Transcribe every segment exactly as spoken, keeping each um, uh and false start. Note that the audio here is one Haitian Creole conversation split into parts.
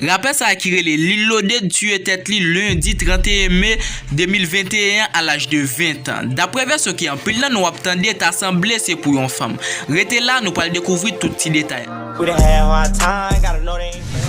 Rapè sa a ki rele Lil Loaded tiye tèt li lendi trannteyen me de mil venteyen an a laj de ven tan. Daprè vèsyon ke anpil nan nou ap tande, ta sanble se pou yon fanm. Rete la, nou pral dekouvri tout ti detay. We done had hard time, gotta know they ain't.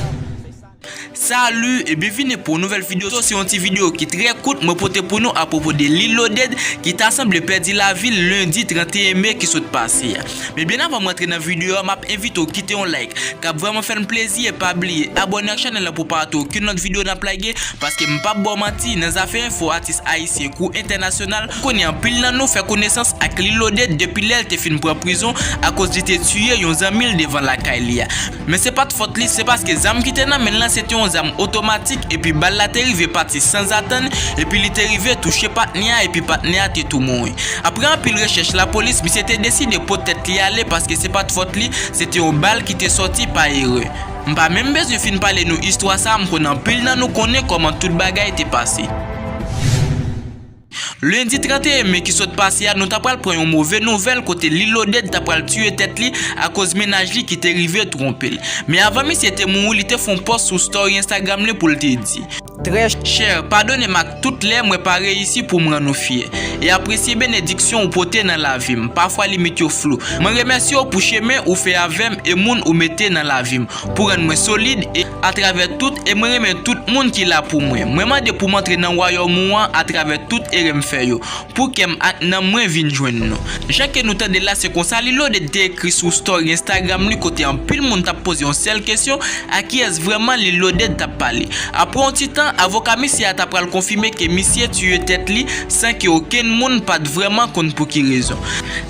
Salut e byenvini pou yon nouvèl videyo. Se yon ti videyo ki trè kout mwen pote pou nou apwopo de Lil Loaded ki ta sanble pèdi lavi l lendi trannteyen me ki sot pase a. Men byen avan m rantre nan videyo a, m ap envite w kite yon like k ap vrèman fè n plezi, e pa bliye abòne ak chanèl la pou w pa rate okenn lòt videyo n ap lage, paske m p ap ba w manti, nan zafè enfo atis ayisyen kou entènasyonal, konnen anpil nan nou fè konesans ak Lil Loaded depi lè l te fin pran prizon akoz li te tiye yon zanmi l devan lakay li a. Men se pa t fòt li, se paske zam ki te nan men l lan se te yon zam otomatik, epi bal la te rive pati sanzatann, epi li te rive touche patnè a, epi patnè a te tou mouri. Apre anpil rechèch lapolis, misye te deside pot tèt li ale paske se pa t fòt li, se te yon bal ki te sòti pa erè. M pa menm bezwen fin pale nou istwa sa a, m konnen anpil nan nou konnen kòman tout bagay te pase. Lendi trannteyen me ki sot pase a, nou ta pral pran yon move nouvèl kote Lil Loaded ta pral tiye tèt li akoz mennaj li ki te rive twonpe l. Men avan misye te mouri, li te fè yon pòs sou story Instagram li pou l te di, Très cher, padone m ak tout lè mwen pa reyisi pou m rann ou fyè e apresye benediksyon ou pote nan lavi m. Pafwa limit yo flou. Mwen remèsye w pou chemen ou fè avè m e moun ou mete nan lavi m pou rann mwen solid e atravè tout, e mwen renmen tout moun ki la pou mwen. Mwen mande pou m antre nan wayòm ou an atravè tout erè m fè yo, pou kè m ak nanm mwen vin jwenn nou. Jan ke nou tande l la, se konsa Lil Loaded te ekri sou story Instagram li kote anpil moun t ap poze yon sèl kesyon, a kiyès vrèman Lil Loaded t ap pale? Apre yon ti tan, avoka misye a ta pral konfime ke misye tiye tèt li san ke okenn moun pa t vrèman konn pou ki rezon.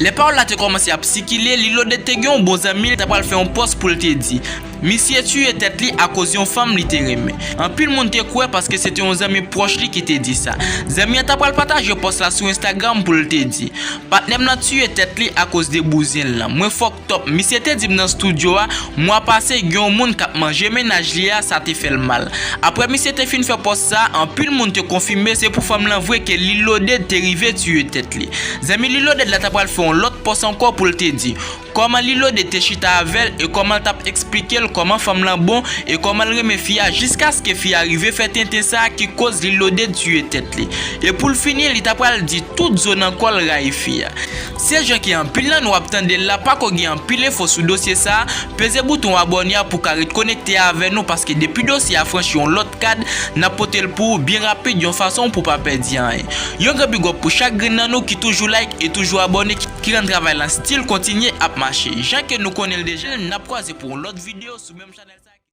Lè pawòl la te kòmanse ap sikile, Lil Loaded te gen yon bon zanmi l ta pral fè yon pòs pou l te di, misye tiye tèt li akoz yon fanm li te renmen. Anpil moun te kwè paske se te yon zanmi pwòch li ki te di sa. Zanmi an ta pral pataje pòs la sou Instagram pou l te di, patnè m lan tiye tèt li akoz de bouzen l lan. Mwen fòk top. Misye te di m nan estidyo a, mwa pase gen yon moun k ap manje mennaj li a, sa te fè l mal. Apre misye te fin fè pòs sa, anpil moun te konfime se pou fanm lan vre ke Lil Loaded te rive tiye tèt li. Zanmi Lil Loaded la ta pral fè yon lòt pòs ankò pou l te di kòman Lil Loaded te chita avè l e kòman l t ap eksplike l kòman fanm lan bon e kòman l renmen fi a, jiskaske fi a rive fè tenten sa a ki koz Lil Loaded tiye tèt li. E pou l fini, li ta pral di tout zo nan kò l rayi fi a. Se jan ke anpil nan nou ap tande l la, pako gen anpil enfo sou dosye sa a, peze bouton abòne a pou w ka ret konekte avè nou, paske depi dosye a franchi yon lòt kad, n ap pote l pou ou byen rapid yon fason pou w pa pèdi anyen. Yon gran big up pou chak grenn nan nou ki toujou like e toujou abòne, ki, ki rann travay lan still kontinye ap mache. Jan ke nou konnen l deja, n ap kwaze pou yon lòt videyo sou menm chanèl sa.